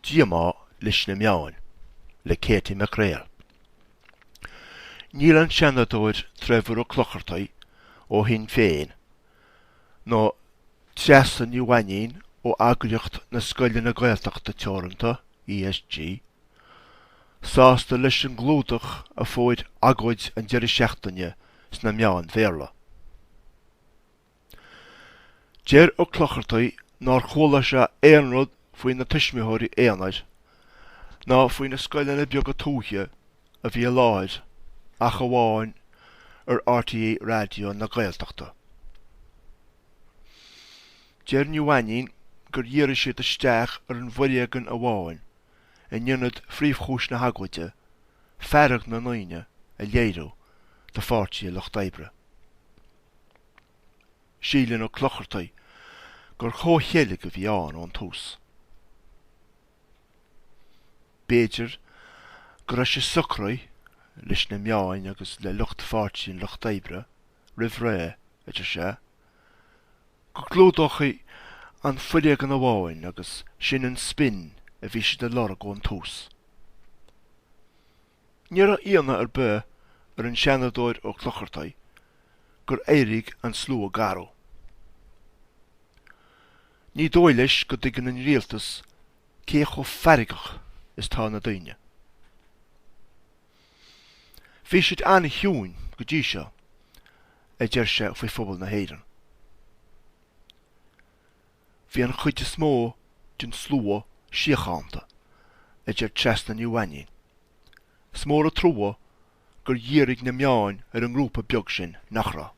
Díomá leis na Meáin le Katie McGrail. Níl an Seanadóir Trevor Ó Clochartaigh ó Shinn Féin ná Treasa Ní Mhainín ó Eagraíocht na Scoileanna Gaeltachta Teoranta, ESG, sásta leis an gclúdach a fuair agóid an deireadh seachtaine sna meáin Bhéarla. Deir Ó Clochartaigh nár chuala sé aon rud faoi na tuismitheoirí aonair ná faoi na scoileanna beaga tuaithe a bhí i láthair ach amháin ar RTÉ Raidió na Gaeltachta. Deir Ní Mhainín gur dhírigh siad isteach ar an bhforéigean amháin in ionad phríomhchúis na hagóide, fearg na ndaoine, a léiriú do Pháirtí an Lucht Oibre. Síleann Ó Clochartaigh gur comhcheilg a bhí ann ón tús. B'fhéidir go raibh sé socraithe leis na meáin agus le lucht Pháirtí an Lucht Oibre roimh ré, a deir sé, go gclúdófaí an foréigean amháin agus sin an spin a bhí siad a lorg ón tús. Ní raibh ionadh ar bith ar an Seanadóir Ó Clochartaigh gur éirigh an slua garbh. Ní dóigh leis go dtuigeann an rialtas cé chomh feargach is tá na daoine. Bhí siad an-chiúin go dtí seo, a deir sé faoi phobal na hÉireann. Bhí an chuid is mó den slua síochánta, a deir Treasna Ní Mhainín. Is mór an trua gur dhírigh na meáin ar an ngrúpa beag sin nach raibh.